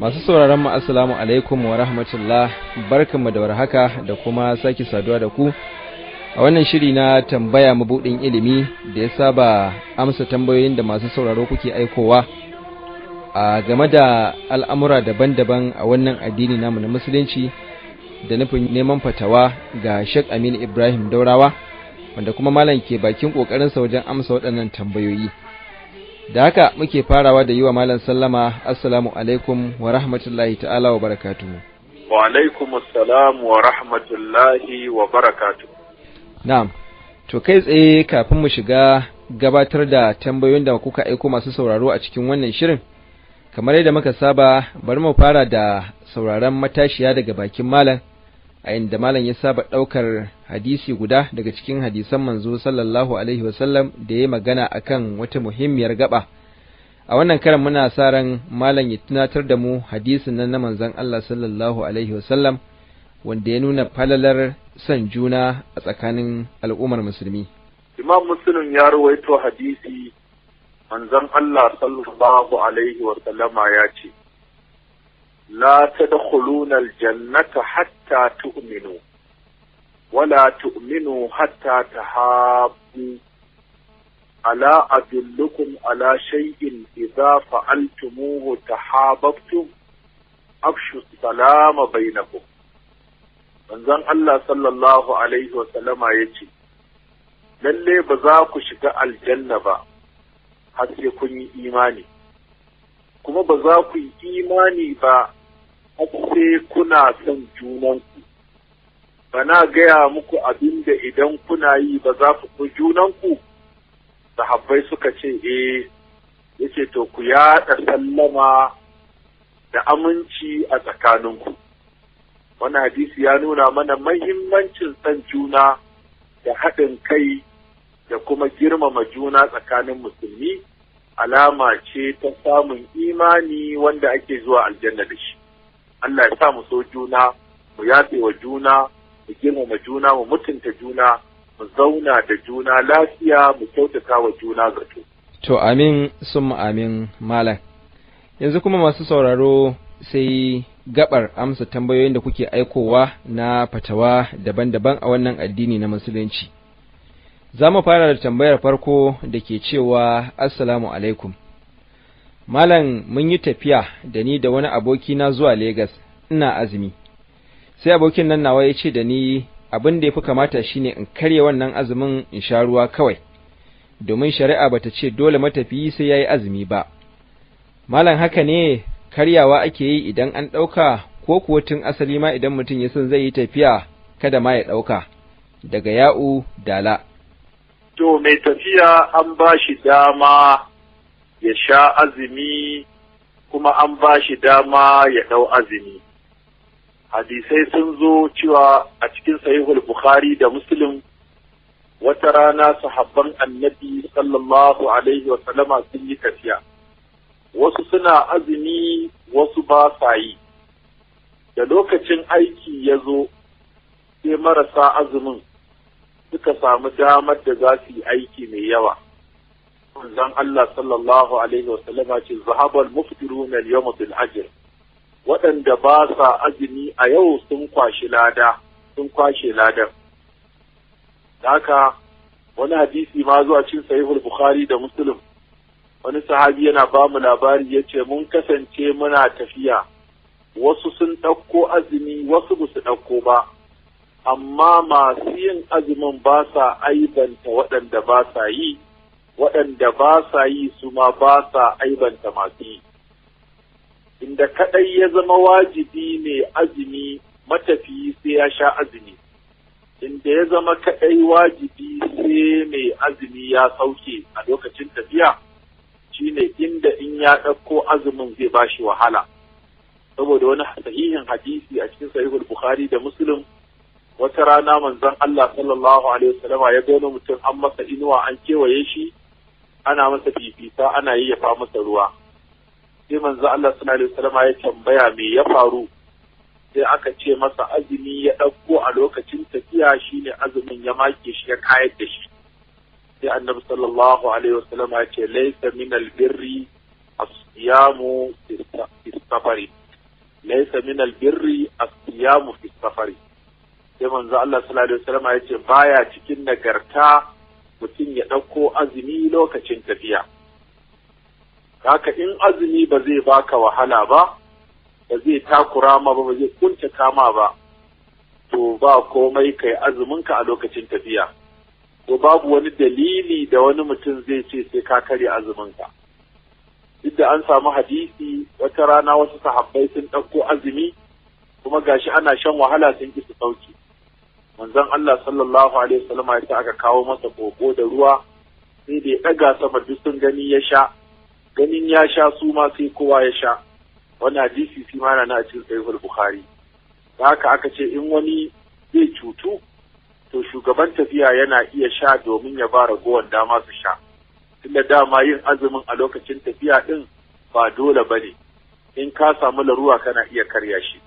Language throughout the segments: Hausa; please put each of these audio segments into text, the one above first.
Masu sauraron mu, assalamu alaikum wa rahmatullah, barkanmu da warhaka da kuma sake saduwa da ku a wannan shiri na Tambaya Mabudin Ilimi da ya saba amsa tambayoyin da masu sauraro kuke aikowa a game da al'amura daban-daban a wannan addini namu na Musulunci, da nufin neman fatawa ga Sheikh Aminu Ibrahim Daurawa, wanda kuma malam ke bakin kokarinsa wajen amsa waɗannan tambayoyi. Da haka muke farawa da yi wa malam sallama: assalamu alaikum wa rahmatullahi ta'ala wa barakatuhu. Wa alaikum assalam wa rahmatullahi wa barakatuhu. Na'am, to kai tsaye kafin mu shiga gabatar da tambayoyin da kuka aiko masu sauraro a cikin wannan shirin, kamar yadda muka saba, bari mu fara da sauraron matashiya daga bakin malam, a inda malam ya saba ɗaukar hadisi guda daga cikin hadisan manzo sallallahu alaihi wasallam da ya magana akan wata muhimmiyar gaba. A wannan karan muna sa ran malam ya tunatar da mu hadisin nan na manzon Allah sallallahu alaihi wasallam wanda ya nuna falalar son juna a tsakanin al'ummar musulmi. Imam Muslim ya rawaito hadisi, manzon Allah sallallahu alaihi wasallama ya ce: "لا تدخلون الجنة حتى تؤمنوا ولا تؤمنوا حتى تحابوا. ألا أدلكم على شيء إذا فعلتموه تحاببتم؟ أفشوا السلام بينكم." Manzon Allah sallallahu alaihi wasallama ya ce, lalle ba za ku shiga aljanna ba har sai kun yi imani, kuma ba za ku yi imani ba har sai kuna son junanku. Ba na gaya muku abin da idan kuna yi ba za ku so junanku? Sahabbai suka ce, "Eh." Yace, "To ku yaɗa sallama da aminci a tsakaninku." Wannan hadisi ya nuna mana mahimmancin son juna da haɗin kai da kuma girmama juna tsakanin musulmi, alama ce ta samun imani wanda ake zuwa aljanna da shi. Allah ya sa mu so juna, mu yafe wa juna, mu girmama juna, mu mutunta juna, mu zauna da juna lafiya, mu kyautata wa juna zato. To amin summa amin, malam. Yanzu kuma masu sauraro, sai gabar amsa tambayoyin da kuke aikowa na fatawa daban-daban a wannan addini na Musulunci. Za mu fara da tambayar farko da ke cewa: assalamu alaikum. Malam, mun yi tafiya da ni da wani abokina zuwa Legas, ina azumi. Sai abokin nan nawa ya ce da ni abin da ya fi kamata shine in karya wannan azumin, in sha ruwa kawai, domin shari'a bata ce dole matafiyi sai ya yi azumi ba. Malam, haka ne karyawa ake yi idan an ɗauka, ko kuwa tun asali ma idan mutum ya san zai yi tafiya kada ma ya ɗauka? Daga Ya'u Dala. To, mai tafiya an ba shi dama ya sha azumi, kuma an ba shi dama ya ɗau azumi. Hadisai sun zo cewa a cikin Sahihul Bukhari da Muslim, wata rana sahabban Annabi sallallahu alaihi wa sallama sun yi tafiya. Wasu suna azumi, wasu ba sa yi. Da lokacin aiki ya zo, sai marasa azumin suka samu damar da za su yi aiki mai yawa. Manzon Allah sallallahu alaihi wa sallama ce: "ذهب المفطرون اليوم بالأجر." Waɗanda ba sa azumi a yau sun kwashi lada, sun kwashe ladan. Haka wani hadisi ma zuwa cikin Sahihul Bukhari da Muslim, wani sahabi yana ba mu labari, ya ce mun kasance muna tafiya, wasu sun ɗauko azumi, wasu ba su ɗauko ba, amma masu yin azumin ba sa aibanta waɗanda ba sa yi, waɗanda ba sa yi su ma ba sa aibanta masu yi. Inda kaɗai ya zama wajibi ne azumi, matafiyi sai ya sha azumi, inda ya zama kaɗai wajibi sai mai azumi ya sauke a lokacin tafiya, shine inda in ya ɗauko azumin zai ba shi wahala. Saboda wani sahihin hadisi a cikin Sahihul Bukhari da Muslim, wata rana manzon Allah sallallahu alaihi wasallama ya ga wani mutum an masa inuwa, an kewaye shi, ana masa fifita, ana yayyafa masa ruwa. Sai manzon Allah sallallahu alaihi wasallama ya tambaya me ya faru. Sai aka ce masa azumi ya ɗauko a lokacin tafiya, shine azumin ya make shi, ya kayar da shi. Sai Annabi sallallahu alaihi wasallama ya ce: "ليس من البر الصيام في السفر." Laysa min albirri as-siyamu fi safari. Sai manzo Allah sallallahu alaihi wasallam ya ce baya cikin nagarta mutum ya ɗauko azumi lokacin tafiya. Haka in azumi ba zai baka wahala ba, ba zai takura ma ba, ba zai kuntata ma ba, to ba komai kai azuminka a lokacin tafiya. To babu wani dalili da wani mutum zai ce sai ka karya azuminka. Duk da an samu hadisi wata rana wasu sahabbai sun ɗauko azumi kuma gashi ana shan wahala sun ki su sauki. Manzon Allah sallallahu alaihi wasallam ya ce aka kawo masa koko da ruwa, sai da ya ɗaga sama duk sun gani ya sha, ganin ya sha su ma sai kowa ya sha. Wannan hadisi shi ma na cikin Sahihul Bukhari. Haka aka ce in wani zai cutu to shugaban tafiya yana iya sha domin ya ba ragowar dama su sha. Tunda dama yin azumin a lokacin tafiya din ba dole bane, in ka samu larura kana iya karya shi.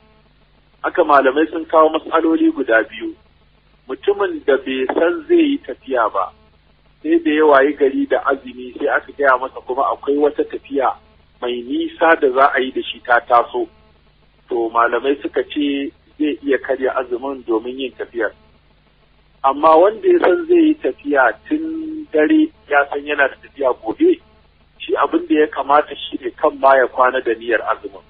Haka malamai sun kawo matsaloli guda biyu. Mutumin da bai san zai yi tafiya ba, sai da ya wayi gari da azumi sai aka gaya masa kuma akwai wata tafiya mai nisa da za a yi da shi ta taso, to malamai suka ce zai iya karya azumin domin yin tafiyar. Amma wanda ya san zai yi tafiya tun dare, ya san yana da tafiya gobe, shi abin da ya kamata shi ne kan ma ya kwana da niyyar azumin.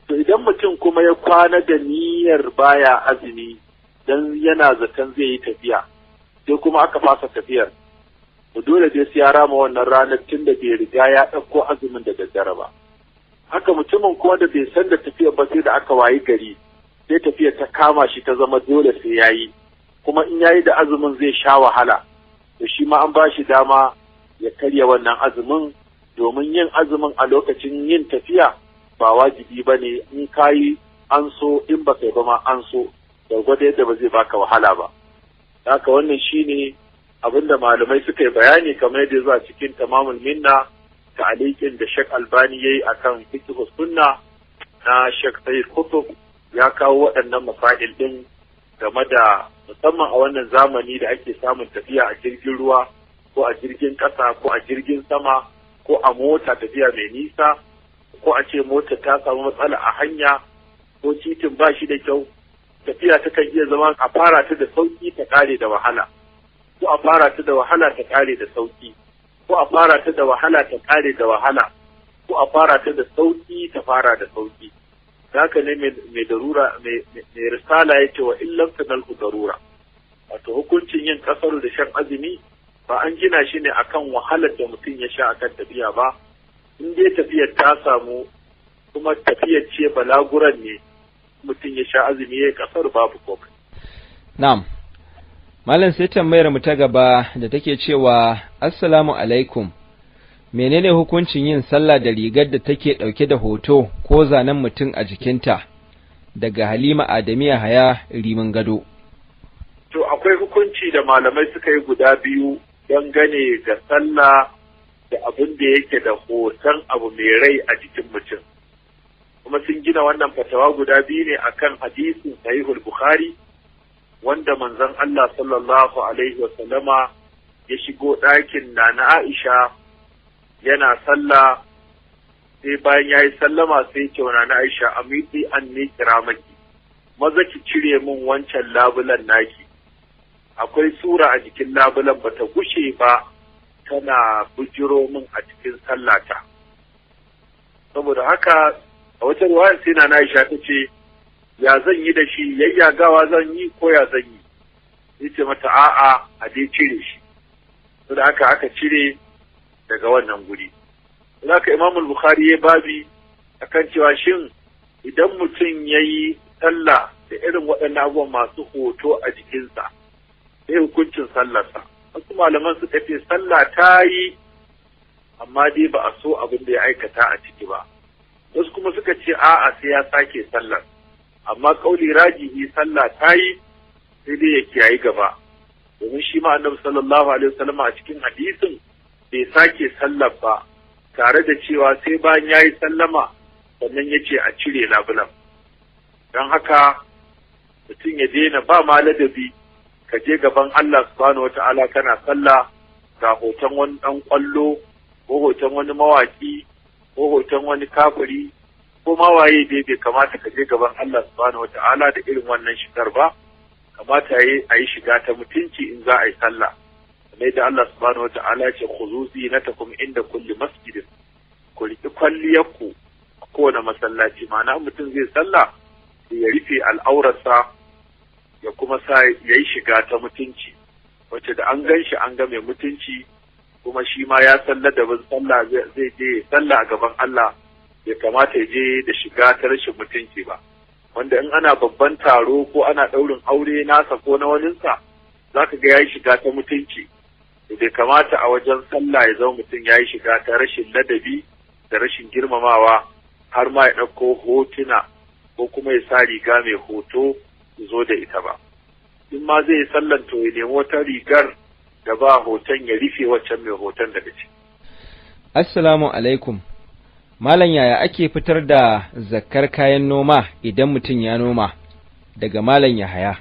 To idan mutum kuma ya kwana da niyyar baya azumi dan yana zaton zai yi tafiya, sai kuma aka fasa tafiyar, to dole dai sai ya rama wannan ranar tun da bai riga ya ɗauko azumin da daddare ba. Haka mutumin kuma da bai san da tafiyar ba sai da aka wayi gari, sai tafiyar ta kama shi ta zama dole sai ya yi, kuma in yayi da azumin zai sha wahala, to shi ma an ba shi dama ya karya wannan azumin, domin yin azumin a lokacin yin tafiya ba wajibi ba ne. In ka yi an so, in ba kai ba ma an so, gwargwado yadda ba zai baka wahala ba. Haka wannan shine abinda malamai suka yi bayani kamar yadda zuwa cikin Tamamul Minna, ta'aliqin da Sheikh Albani yayi akan fiqh sunna na Sheikh Sayyid Qutb, ya kawo waɗannan masail din game da musamman a wannan zamani da ake samun tafiya a jirgin ruwa ko a jirgin ƙasa ko a jirgin sama ko a mota tafiya mai nisa, ko a ce mota ta samu matsala a hanya ko titin ba shi da kyau, tafiya takan iya zama a fara ta da sauki ta kare da wahala, ko a fara ta da wahala ta kare da sauki, ko a fara ta da wahala ta kare da wahala, ko a fara ta da sauki ta fara da sauki. Haka ne mai darura mai risala ya ce wa illam tanalhu darura, wato hukuncin yin kasaru da shan azumi ba an gina shi ne akan wahalar da mutum ya sha akan tafiya ba. In dai tafiyar ta samu kuma tafiyar ce balaguran ne, mutum ya sha azumi ya kasar babu komai. Na'am. Malam, sai tambayar mu ta gaba da take cewa assalamu alaikum. Menene hukuncin yin sallah da rigar da take dauke da hoto ko zanen mutum a jikinta? Daga Halima Adamiya Haya, Rimin Gado. To akwai hukunci da malamai suka yi guda biyu dangane ga sallah da abin da yake da hoton abu mai rai a jikin mutum. Kuma sun gina wannan fatawa guda biyu ne akan hadisin Sahihul Bukhari, wanda manzon Allah sallallahu alaihi wasallama ya shigo ɗakin Nana Aisha yana sallah, sai bayan yayi sallama sai ce wa Nana Aisha, amiti anni kiramaki, maza ki cire min wancan labulan naki, akwai sura a jikin labulan bata gushe ba tana bujiro min a cikin sallata. Saboda haka a wata ruwayar sai Nana Aisha ta ce, ya zan yi da shi, yayyagawa zan yi ko ya zan yi? Yace mata a'a, a dai cire shi. Saboda haka aka cire daga wannan guri. Saboda haka Imam Bukhari ya babi akan cewa shin idan mutum yayi sallah da irin waɗannan abubuwan masu hoto a jikinsa, sai hukuncin sallarsa. Wasu malaman suka ce sallah ta yi, amma dai ba a so abin da ya aikata a ciki ba. Wasu kuma suka ce a'a, sai ya sake sallar. Amma kauli rajihi sallah ta yi, sai dai ya kiyayi gaba. Domin shi ma Annabi sallallahu alaihi wasallam a cikin hadisin bai sake sallar ba, tare da cewa sai bayan yayi sallama sannan ya ce a cire labulan. Don haka mutum ya daina ba ma ladabi, ka je gaban Allah subhanahu wata'ala kana sallah ga hoton wani ɗan ƙwallo ko hoton wani mawaki ko hoton wani kafiri ko Ko ma waye dai, bai kamata ka je gaban Allah subhanahu wata'ala da irin wannan shigar ba. Kamata yayi a yi shiga ta mutunci in za a yi sallah, kamar da Allah subhanahu wata'ala ya ce khuzu zinatakum inda kulli masjidin, ku riƙi kwalliyarku a kowane masallaci. Ma'ana mutum zai sallah ya rufe al'aurarsa ya kuma sa ya yi shiga ta mutunci, wacce da an gan shi an ga mai mutunci, kuma shi ma ya san ladabin sallah, zai je sallah a gaban Allah, bai kamata ya je da shiga ta rashin mutunci ba. Wanda in ana babban taro ko ana ɗaurin aure nasa ko na waninsa, za ka ga ya yi shiga ta mutunci. Bai kamata a wajen sallah ya zama mutum ya yi shiga ta rashin ladabi da rashin girmamawa, har ma ya ɗauko hotuna ko kuma ya sa riga mai hoto zo da ita ba. In ma zai yi sallan, to ya nemi wata rigar da ba hoton, ya rufe waccan mai hoton daga ciki. Assalamu alaikum. Malam, yaya ake fitar da zakkar kayan noma idan mutum ya noma? Daga Malam Yahaya.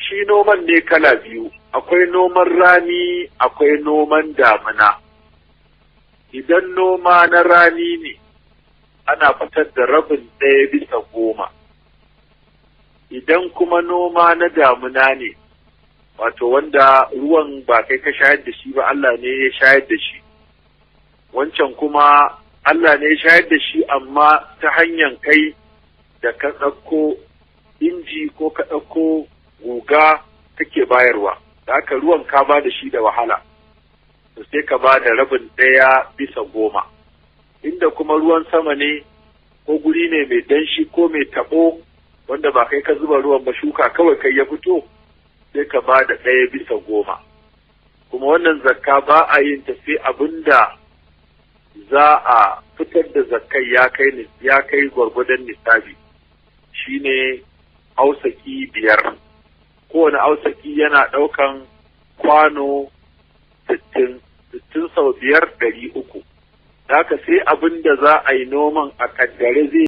Shi noman ne kala biyu, akwai noman rani, akwai noman damina. Idan noma na rani ne, ana fitar da rabin 1/10. Idan kuma noma na damina ne, wato wanda ruwan ba kai ka shayar da shi ba, Allah ne ya shayar da shi. Wancan kuma Allah ne ya shayar da shi, amma ta hanyar kai da ka ɗauko inji ko ka ɗauko guga kake bayarwa, da haka ruwan ka ba da shi da wahala, to sai ka ba da rabin 1/10. Inda kuma ruwan sama ne, ko guri ne mai danshi ko mai taɓo, wanda ba kai ka zuba ruwan ba, shuka kawai kai ya fito, sai ka ba da 1/10. Kuma wannan zakka ba a yin ta sai abin da za a fitar da zakkai ya kai gwargwadon nisabi, shine ausaki 5. Kowane ausaki yana ɗaukan kwano 60, 60 sau 5 300. Haka sai abin da za a yi noman a kaddare zai